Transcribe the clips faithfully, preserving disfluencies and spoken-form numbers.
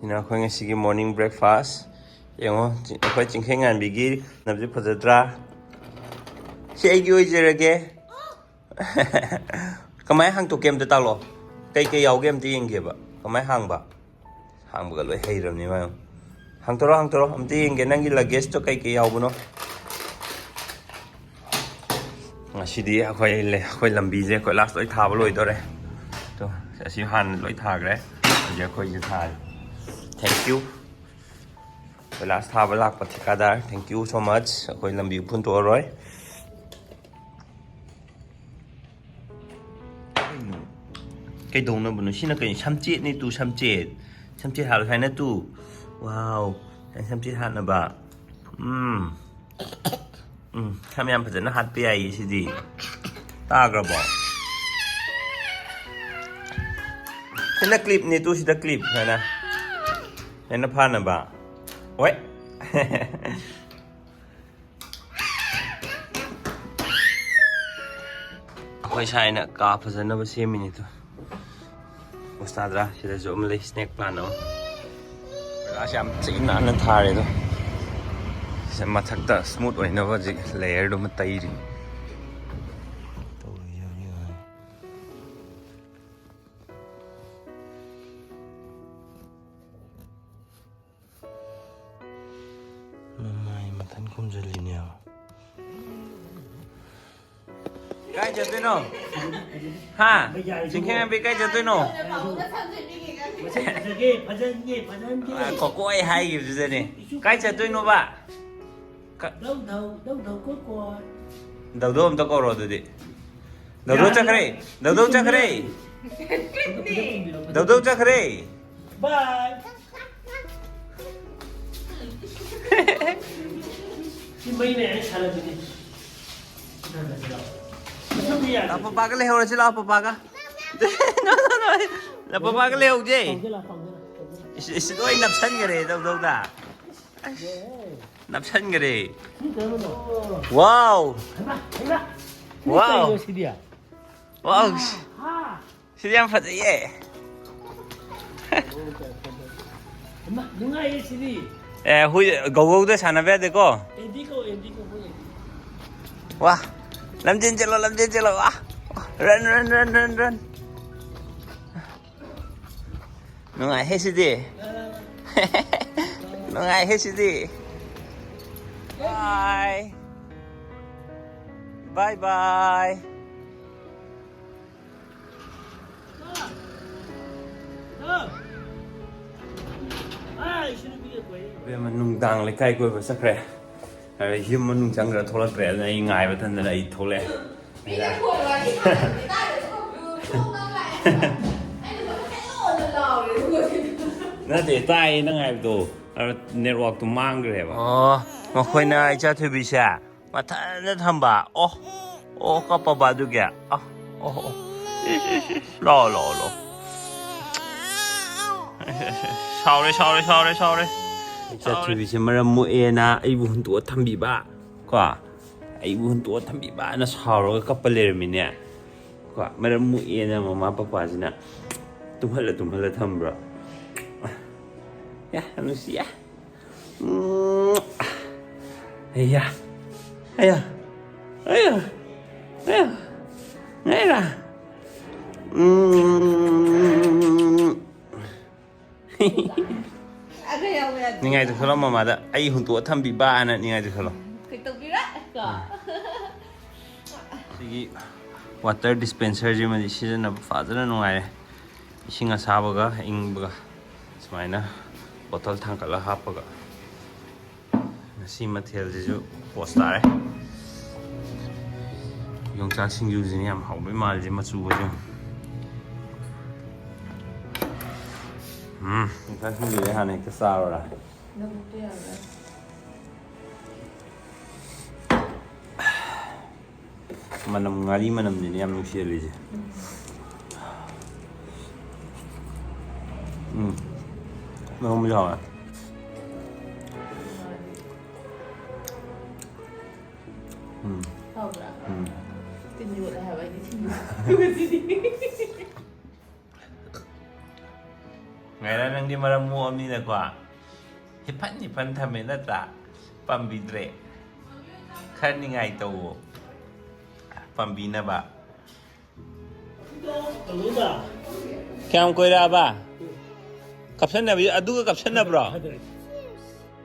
ꯁꯤꯅ ꯑꯩꯈꯣꯏ ꯉꯁꯤꯒꯤ morning breakfast꯫ ꯌꯦꯡꯉꯣ, ꯆꯤ-, ꯑꯩꯈꯣꯏ ꯆꯤꯡꯈꯩ ꯉꯥꯟꯕꯤꯒꯤ ꯅꯕꯁꯦ ꯐꯖꯗ꯭ꯔꯥ? ꯁꯤ ꯑꯩꯒꯤ ꯑꯣꯏꯖꯔꯒꯦ꯫ ꯀꯃꯥꯏꯅ ꯍꯥꯡꯇꯣꯛꯀꯦ ꯑꯝꯇ ꯇꯥꯛꯂꯛꯑꯣ꯫ ꯀꯩ ꯀꯩ ꯌꯥꯎꯒꯦ ꯑꯝꯇ ꯌꯦꯡꯒꯦꯕ꯫ ꯀꯃꯥꯏꯅ ꯍꯥꯡꯕ? ꯍꯥꯡꯕꯒ ꯂꯣꯏ ꯍꯩꯔꯕꯅꯤ ꯃꯥ꯫ ꯍꯥꯡꯇꯣꯔꯣ, ꯍꯥꯡꯇꯣꯔꯣ꯫ ꯑꯝꯇ ꯌꯦꯡꯒꯦ ꯅꯪꯒꯤ luggage ꯇꯣ ꯀꯩ ꯀꯩ ꯌꯥꯎꯕꯅꯣ꯫ ꯉꯁꯤꯗꯤ ꯑꯩꯈꯣꯏ ꯂꯩ-, ꯑꯩꯈꯣꯏ ꯂꯝꯕꯤꯁꯦ ꯀꯣꯏꯂꯥꯁ ꯂꯣꯏ ꯊꯥꯕ ꯂꯣꯏꯗꯣꯔꯦ꯫ ꯇꯣ, ꯑꯁꯤ ꯍꯥꯟꯅ ꯂꯣꯏ ꯊꯥꯈ꯭ꯔꯦ꯫ ꯍꯧꯖꯤꯛ ꯑꯩꯈꯣꯏꯁꯦ ꯊꯥꯔꯦ꯫ Thank you꯫ ꯀꯣꯏꯂꯥꯁ ꯊꯥꯕ ꯂꯥꯛꯄ ꯊꯤꯀꯥꯗꯥꯔ, thank you so much꯫ ꯑꯩꯈꯣꯏ ꯂꯝꯕꯤ ꯎꯐꯨꯟ ꯊꯣꯛꯑꯔꯣꯏ꯫ ꯀꯩꯅꯣ? ꯀꯩꯗꯧꯅꯕꯅꯣ? ꯁꯤꯅ ꯀꯩꯅꯣ? ꯁꯝꯆꯦꯠꯅꯤ ꯇꯨ, ꯁꯝꯆꯦꯠ꯫ ꯁꯝꯆꯦꯠ ꯍꯥꯠꯂꯨ ꯍꯥꯏꯅ ꯇꯨ꯫ Wow꯫ ꯁꯝꯆꯦꯠ ꯍꯥꯠꯅꯕ꯫ ꯎꯝ꯫ ꯎꯝ, ꯁꯝ ꯌꯥꯝ ꯐꯖꯅ ꯍꯥꯠꯄ ꯌꯥꯏꯌꯦ ꯁꯤꯗꯤ꯫ ꯇꯥꯈ꯭ꯔꯕꯣ? ꯁꯤꯅ clip ꯅꯤ ꯇꯨ, ꯁꯤꯗ clip ꯍꯥꯏꯅ꯫ ꯍꯦꯟꯅ ꯐꯥꯅꯕ꯫ ꯍꯣꯏ꯫ ꯑꯩꯈꯣꯏ ꯁꯥꯏꯅ ꯀꯥ ꯐꯖꯅꯕ ꯁꯦꯝꯃꯤꯅꯤ ꯇꯨ꯫ ꯎꯁꯇꯥꯗ꯭ꯔꯥ? ꯁꯤꯗꯁꯨ ꯑꯃ ꯂꯩ, snake plant ꯑꯃ꯫ ꯀꯣꯏꯂꯥꯁ ꯌꯥꯝ ꯊꯤ ꯅꯥꯟꯅ ꯊꯥꯔꯦ ꯑꯗꯣ꯫ ꯁꯤꯗ ꯃꯊꯛꯇ smooth ꯑꯣꯏꯅꯕ ꯍꯧꯖꯤꯛ layer ꯗꯨꯃ ꯇꯩꯔꯤ꯫ ꯇꯧꯔꯤꯁꯦ ꯍꯧꯖꯤꯛ ꯍꯧꯖꯤꯛ꯫ ꯃꯃꯥꯏ ꯃꯊꯟ ꯈꯨꯝꯖꯤꯜꯂꯤꯅꯦꯕ꯫ ꯀꯥꯏ ꯆꯠꯇꯣꯏꯅꯣ? ꯍꯥ? ꯆꯤꯡꯈꯩꯉꯥꯟꯕꯤ ꯀꯥꯏ ꯆꯠꯇꯣꯏꯅꯣ? ꯐꯖꯒꯦ, ꯐꯖꯍꯟꯒꯦ, ꯐꯖꯍꯟꯒꯦ꯫ ꯑ, ꯀꯣꯀꯣ ꯑꯩ ꯍꯥꯏꯈꯤꯕꯗꯨꯗꯅꯦ꯫ ꯀꯥꯏ ꯆꯠꯇꯣꯏꯅꯣꯕ? ꯀ- ꯙꯧ ꯙꯧ, ꯙꯧ ꯙꯧ ꯀꯣꯀꯣ꯫ ꯗꯧꯗꯧ ꯑꯝꯇ ꯀꯧꯔꯣ ꯑꯗꯨꯗꯤ꯫ ꯗꯧꯗꯧ ꯆꯠꯈ꯭ꯔꯦ꯫ ꯗꯧꯗꯧ ꯆꯠꯈ꯭ꯔꯦ꯫ ꯗꯧꯗꯧ ꯆꯠꯈ꯭ꯔꯦ꯫ Bye꯫ ꯁꯤ ꯃꯩ ꯂꯩꯔꯗꯤ ꯁꯥꯟꯅꯁꯤꯅꯦ꯫ ꯁꯥꯟꯅꯁꯤ ꯂꯥꯛꯑꯣ꯫ ꯃꯁꯝꯗꯤ ꯌꯥꯗꯦ꯫ ꯂꯥꯛꯑꯣ, ꯄꯄꯥꯒ ꯂꯩꯍꯧꯔꯁꯤ ꯂꯥꯛꯑꯣ, ꯄꯄꯥꯒ꯫ No, no, no꯫ ꯂꯥꯛꯑꯣ, ꯄꯄꯥꯒ ꯂꯩꯍꯧꯁꯦ꯫ ꯄꯥꯎꯗ ꯂꯥꯛꯑꯣ, ꯄꯥꯎꯗ ꯂꯥꯛꯑꯣ, ꯄꯥꯎꯗ ꯂꯥꯛꯑꯣ꯫ ꯏꯁ, ꯏꯁ, ꯂꯣꯏ ꯅꯞꯁꯟꯈꯔꯦ ꯗꯧꯗꯧꯗ꯫ ꯑꯁ, ꯅꯞꯁꯟꯈꯔꯦ꯫ ꯁꯤ ꯀꯔꯝꯕꯅꯣ? Wow꯫ ꯍꯩꯃꯥ, ꯍꯩꯃꯥ꯫ ꯁꯤ ꯋꯥꯎ꯫ ꯀꯩꯅꯣ ꯁꯤꯗꯤ? ꯋꯥꯎ꯫ ꯍꯥ꯫ ꯁꯤꯗꯤ ꯌꯥꯝ ꯐꯖꯩꯌꯦ꯫ ꯍꯩꯃꯥ, ꯅꯨꯡꯉꯥꯏꯌꯦ ꯁꯤꯗꯤ꯫ ꯑꯦ, ꯍꯨꯏ ꯒꯧꯒꯧꯗ ꯁꯥꯟꯅꯕ ꯌꯥꯗꯦꯀꯣ? ꯑꯦꯟꯗꯤ ꯀꯧ, ꯑꯦꯟꯗꯤ ꯀꯧ, ꯍꯨꯏ ꯑꯦꯟꯗꯤ꯫ ꯋꯥ, ꯂꯝꯖꯦꯟ ꯆꯦꯜꯂꯣ, ꯂꯝꯖꯦꯟ ꯆꯦꯜꯂꯣ, ꯋꯥ꯫ Run, run, run, run, run. ꯅꯨꯡꯉꯥꯏꯍꯦ ꯁꯤꯗꯤ꯫ ꯅꯨꯡꯉꯥꯏꯍꯦ ꯁꯤꯗꯤ꯫ Bye. Bye bye. ꯏꯕꯦꯝꯃ, ꯅꯨꯡꯗꯥꯡ ꯂꯩꯀꯥꯏ ꯀꯣꯏꯕ ꯆꯠꯈ꯭ꯔꯦ꯫ ꯑꯗ ꯌꯨꯝ ꯃꯅꯨꯡ ꯆꯪꯈ꯭ꯔ ꯊꯣꯛꯂꯛꯇ꯭ꯔꯦ꯫ ꯑꯗꯨꯅ ꯑꯩ ꯉꯥꯏꯕ ꯇꯟꯗꯅ ꯑꯩ ꯊꯣꯛꯂꯛꯑꯦ꯫ ꯅꯠꯇꯦ, ꯇꯥꯏꯌꯦ ꯅꯪ ꯍꯥꯏꯕꯗꯣ꯫ ꯑꯗ networkꯇꯣ ꯃꯥꯡꯈ꯭ꯔꯦꯕ꯫ ꯑꯣ, ꯃꯈꯣꯏꯅ ꯏꯆꯥ ꯊꯣꯏꯕꯤꯁꯦ ꯃꯊꯟꯇ ꯊꯝꯕ꯫ ꯑꯣ, ꯑꯣ, ꯀꯞꯄꯕ ꯑꯗꯨꯒꯤ꯫ ꯑ, ꯑꯣ, ꯑꯣ꯫ ꯏꯁ, ꯏꯁ, ꯏꯁ꯫ ꯂꯥꯛꯑꯣ, ꯂꯥꯛꯑꯣ, ꯂꯥꯛꯑꯣ꯫ ꯁꯥꯎꯔꯦ, ꯁꯥꯎꯔꯦ, ꯁꯥꯎꯔꯦ, ꯁꯥꯎꯔꯦ꯫ ꯏꯆꯥ ꯁꯥꯎꯔꯦ꯫ ꯊꯣꯏꯕꯤꯁꯦ ꯃꯔꯝ ꯃꯣꯛꯑꯦꯅ ꯑꯩꯕꯨ ꯍꯨꯟꯇꯣꯛꯑ ꯊꯝꯕꯤꯕ꯫ ꯀꯣ? ꯑꯩꯕꯨ ꯍꯨꯟꯇꯣꯛꯑ ꯊꯝꯕꯤꯕꯅ ꯁꯥꯎꯔꯒ ꯀꯞꯄ ꯂꯩꯔꯝꯃꯤꯅꯦ꯫ ꯀꯣ? ꯃꯔꯝ ꯃꯣꯛꯑꯦꯅ ꯃꯃꯥ ꯄꯄꯥꯁꯤꯅ ꯇꯨꯝꯍꯜꯂ ꯇꯨꯝꯍꯜꯂ ꯊꯝꯕ꯭ꯔꯣ? ꯌꯥ, ꯌꯥꯝ ꯅꯨꯡꯁꯤꯌꯦ꯫ ꯎꯝ꯫ ꯑꯌꯥ꯫ ꯑꯌꯥ꯫ ꯑꯌꯥ꯫ ꯑꯌꯥ꯫ ꯉꯥꯏꯔꯥ꯫ ꯎꯝ꯫ ꯑꯗꯨ ꯌꯥꯎꯕ ꯌꯥꯗꯦ꯫ ꯅꯤꯡꯉꯥꯏꯗꯣ ꯈꯜꯂꯣ ꯃꯃꯥꯗ꯫ ꯑꯩ ꯍꯨꯟꯇꯣꯛꯑ ꯊꯝꯕꯤꯕ ꯍꯥꯏꯅ ꯅꯤꯡꯉꯥꯏꯗꯣ ꯈꯜꯂꯣ꯫ ꯀꯩ ꯇꯧꯕꯤꯔ? ꯀꯣ? ꯁꯤꯒꯤ water dispenserꯁꯤꯃꯗꯤ ꯁꯤꯖꯤꯟꯅꯕ ꯐꯖꯅ ꯅꯨꯡꯉꯥꯏꯔꯦ꯫ ꯏꯁꯤꯡ ꯑꯁꯥꯕꯒ ꯑꯏꯪꯕꯒ ꯁꯨꯃꯥꯏꯅ bottle ꯊꯥꯡꯀꯠꯂꯒ ꯍꯥꯞꯄꯒ꯫ ꯉꯁꯤ ꯃꯊꯦꯜꯁꯤꯁꯨ ꯄꯣꯁ ꯇꯥꯔꯦ꯫ ꯌꯣꯡꯆꯥꯛ ꯁꯤꯡꯖꯨꯁꯤꯅ ꯌꯥꯝ ꯍꯥꯎꯕꯩ ꯃꯥꯜꯂꯤꯁꯦ, ꯃꯆꯨꯒꯁꯦ꯫ ꯎꯝ, ꯌꯣꯡꯆꯥꯛ ꯁꯤꯡꯖꯨꯁꯦ ꯍꯥꯟꯅ ꯍꯦꯛꯇ ꯆꯥꯔꯣꯔꯥ? ꯂꯧꯕꯨꯛꯇ ꯌꯥꯝꯅ꯫ ꯃꯅꯝ, ꯉꯥꯔꯤ ꯃꯅꯝꯁꯤꯅꯦ ꯌꯥꯝ ꯅꯨꯡꯁꯤꯍꯜꯂꯤꯁꯦ꯫ ꯎꯝ, ꯃꯔꯨꯝꯁꯨ ꯍꯥꯎꯋꯦ꯫ ꯎꯝ꯫ ꯍꯥꯎꯕ꯭ꯔꯥ? ꯎꯝ꯫ ꯇꯤꯟ ꯌꯣꯠꯂꯦ ꯍꯥꯏꯕ ꯑꯩꯗꯤ ꯁꯤꯡꯖꯨ꯫ ꯀꯩꯔꯥ, ꯅꯪꯗꯤ ꯃꯔꯝ ꯃꯣꯛꯑꯕꯅꯤꯅꯀꯣ, ꯍꯤꯐꯟ ꯍꯤꯐꯟ ꯊꯝꯃꯦ ꯅꯠꯇ꯭ꯔꯥ? ꯄꯥꯝꯕꯤꯗ꯭ꯔꯦ꯫ ꯈꯔ ꯅꯤꯡꯉꯥꯏ ꯇꯧꯋꯣ ꯄꯥꯝꯕꯤꯅꯕ꯫ ꯀꯌꯥꯝ ꯀꯨꯏꯔꯛꯑꯕ? ꯀꯞꯁꯟꯅꯕꯤ ꯑꯗꯨꯒ ꯀꯞꯁꯟꯅꯕ꯭ꯔꯣ?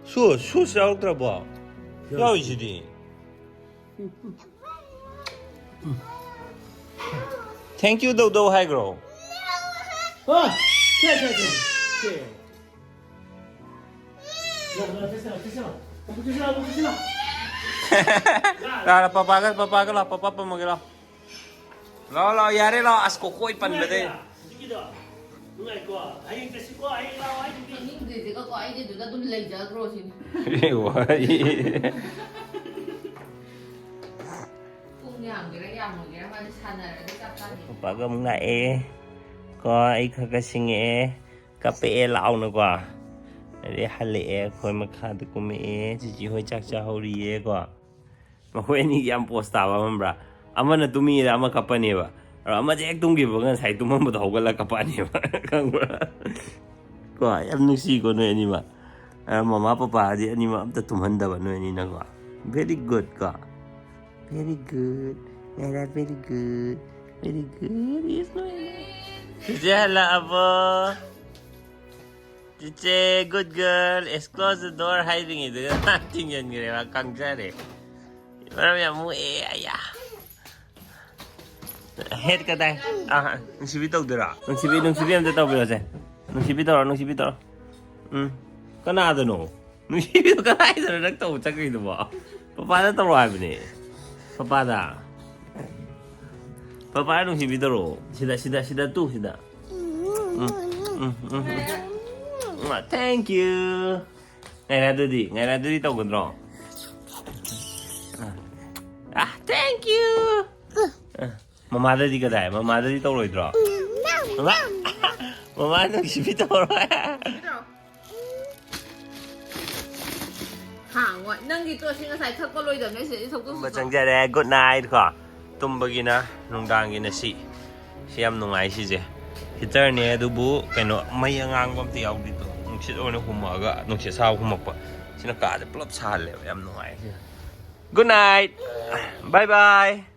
ꯁꯨ ꯁꯨꯁ ꯌꯥꯎꯔꯛꯇ꯭ꯔꯕꯣ? ꯌꯥꯎꯔꯤꯁꯤꯗꯤ꯫ Thank you ꯇꯧꯗꯧ ꯍꯥꯏꯈ꯭ꯔꯣ꯫ ꯂꯥꯛꯑꯣ, ꯄꯄꯥꯒ ꯄꯄꯥꯒ ꯂꯥꯛꯑꯣ꯫ ꯄꯄꯥ ꯄꯝꯃꯒꯦ ꯂꯥꯛꯑꯣ꯫ ꯂꯥꯛꯑꯣ ꯂꯥꯛꯑꯣ, ꯌꯥꯔꯦ ꯂꯥꯛꯑꯣ꯫ ꯑꯁ, ꯀꯣꯀꯣꯏ ꯄꯟꯕꯗꯩ꯫ ꯍꯧꯖꯤꯛꯀꯤꯗꯣ ꯅꯨꯡꯉꯥꯏꯀꯣ? ꯍꯌꯦꯡ ꯆꯠꯁꯤꯀꯣ, ꯍꯌꯦꯡ ꯂꯥꯛꯑꯣ ꯍꯥꯏꯗꯨꯗꯤ꯫ ꯆꯠꯅꯤꯡꯗ꯭ꯔꯤꯁꯤꯒꯀꯣ, ꯑꯩꯗꯤ ꯑꯗꯨꯗ ꯑꯗꯨꯝ ꯂꯩꯖꯈ꯭ꯔꯣ ꯁꯤꯅꯤ꯫ ꯋꯥꯔꯤ꯫ ꯄꯨꯡ ꯌꯥꯝꯒꯦꯔꯥ ꯌꯥꯝꯃꯣꯏꯒꯦꯔꯥ ꯃꯥꯗꯤ ꯁꯥꯟꯅꯔꯒ ꯆꯥꯛ ꯆꯥꯅꯤ꯫ ꯄꯄꯥꯒ ꯑꯃꯨꯛ ꯂꯥꯛꯑꯦ ꯀꯣ꯫ ꯑꯩ ꯈꯔ ꯈꯔ ꯁꯤꯡꯉꯛꯑꯦ꯫ ꯀꯞꯄꯛꯑꯦ ꯂꯥꯎꯅꯀꯣ꯫ ꯑꯗꯩ ꯍꯜꯂꯛꯑꯦ, ꯑꯩꯈꯣꯏ ꯃꯈꯥꯗ ꯀꯨꯝꯃꯛꯑꯦ꯫ ꯆꯤꯆꯤ ꯍꯣꯏ ꯆꯥꯛ ꯆꯥꯍꯧꯔꯤꯌꯦꯀꯣ꯫ ꯃꯈꯣꯏ ꯑꯅꯤꯒꯤ ꯌꯥꯝ ꯄꯣꯁ ꯇꯥꯕ ꯈꯪꯕ꯭ꯔꯥ? ꯑꯃꯅ ꯇꯨꯝꯃꯤꯗ ꯑꯃ ꯀꯞꯄꯅꯦꯕ꯫ ꯑꯗꯣ ꯑꯃꯁꯦ ꯍꯦꯛ ꯇꯨꯝꯈꯤꯕꯒ ꯉꯁꯥꯏ ꯇꯨꯝꯃꯝꯕꯗꯣ ꯍꯧꯒꯠꯂ ꯀꯞꯄꯛꯑꯅꯦꯕ꯫ ꯈꯪꯕ꯭ꯔꯥ? ꯀꯣ, ꯌꯥꯝ ꯅꯨꯡꯁꯤꯀꯣ ꯅꯣꯏ ꯑꯅꯤꯃꯛ꯫ ꯑ, ꯃꯃꯥ ꯄꯄꯥꯗꯤ ꯑꯅꯤꯃꯛ ꯑꯝꯇ ꯇꯨꯝꯍꯟꯗꯕ ꯅꯣꯏ ꯑꯅꯤꯅꯀꯣ꯫ Very good ꯀꯣ꯫ Very good. Naira, very good. Very good. Yes, ꯅꯣꯏ ꯑꯅꯤ꯫ ꯆꯤꯆꯦ ꯍꯜꯂꯛꯑꯕꯣ? ꯆꯤꯆꯦ, good girl, excuse the door ꯍꯥꯏꯔꯤꯉꯩꯗꯨꯗ ꯊꯤꯡꯖꯤꯟꯈ꯭ꯔꯦꯕ, ꯈꯪꯖꯔꯦ꯫ ꯃꯔꯝ ꯌꯥꯝ ꯃꯣꯛꯑꯦ, ꯑꯌꯥ꯫ ꯍꯦꯠ ꯀꯗꯥꯏ? ꯑꯥ, ꯅꯨꯡꯁꯤꯕꯤ ꯇꯧꯗꯣꯏꯔꯣ? ꯅꯨꯡꯁꯤꯕꯤ, ꯅꯨꯡꯁꯤꯕꯤ ꯑꯝꯇ ꯇꯧꯕꯤꯔꯣꯁꯦ꯫ ꯅꯨꯡꯁꯤꯕꯤ ꯇꯧꯔꯣ, ꯅꯨꯡꯁꯤꯕꯤ ꯇꯧꯔꯣ꯫ ꯎꯝ꯫ ꯀꯅꯥꯗꯅꯣ? ꯅꯨꯡꯁꯤꯕꯤꯗꯣ ꯀꯗꯥꯏꯗꯅꯣ ꯅꯪ ꯇꯧꯕ ꯆꯠꯈ꯭ꯔꯤꯗꯨꯕꯣ? ꯄꯄꯥꯗ ꯇꯧꯔꯣ ꯍꯥꯏꯕꯅꯦ꯫ ꯄꯄꯥꯗ꯫ ꯄꯄꯥꯗ ꯅꯨꯡꯁꯤꯕꯤ ꯇꯧꯔꯣ꯫ ꯁꯤꯗ, ꯁꯤꯗ, ꯁꯤꯗ ꯇꯨ, ꯁꯤꯗ꯫ ꯎꯝ, ꯎꯝ, ꯎꯝ, ꯎꯝ꯫ ꯎꯝ, thank you꯫ ꯉꯥꯏꯔꯥꯗꯨꯗꯤ, ꯉꯥꯏꯔꯥꯗꯨꯗꯤ ꯇꯧꯒꯗ꯭ꯔꯣ? ꯑ, thank you꯫ ꯑ, ꯃꯃꯥꯗꯗꯤ ꯀꯗꯥꯏ? ꯃꯃꯥꯗꯗꯤ ꯇꯧꯔꯣꯏꯗ꯭ꯔꯣ? ꯃꯃꯥ, ꯃꯃꯥ ꯅꯨꯡꯁꯤꯕꯤ ꯇꯧꯔꯣꯏ꯫ ꯍꯥꯡꯉꯣ꯫ ꯅꯪꯒꯤ ꯇꯣꯠꯁꯤ ꯉꯁꯥꯏ ꯊꯛꯄ ꯂꯣꯏꯗꯕꯅꯦ, ꯁꯤꯗꯩ ꯊꯛꯇꯣꯛꯁꯤ꯫ ꯇꯨꯝꯕ ꯆꯪꯖꯔꯦ꯫ Good night ꯀꯣ꯫ ꯇꯨꯝꯕꯒꯤꯅ ꯅꯨꯡꯗꯥꯡꯒꯤꯅ ꯁꯤ꯫ ꯁꯤ ꯌꯥꯝ ꯅꯨꯡꯉꯥꯏ ꯁꯤꯁꯦ꯫ ꯍꯤꯇꯔꯅꯦ ꯑꯗꯨꯕꯨ ꯀꯩꯅꯣ ꯃꯩ ꯑꯉꯥꯡꯕ ꯑꯝꯇ ꯌꯥꯎꯗꯦꯗꯣ, ꯅꯨꯡꯁꯤꯠ ꯑꯣꯏꯅ ꯍꯨꯝꯃꯛꯑꯒ ꯅꯨꯡꯁꯤꯠ ꯑꯁꯥꯕ ꯍꯨꯝꯃꯛꯄ꯫ ꯁꯤꯅ ꯀꯥꯁꯦ ꯄꯨꯂꯞ ꯁꯥꯍꯜꯂꯦꯕ, ꯌꯥꯝ ꯅꯨꯡꯉꯥꯏ ꯁꯤꯅ꯫ Good night, bye bye.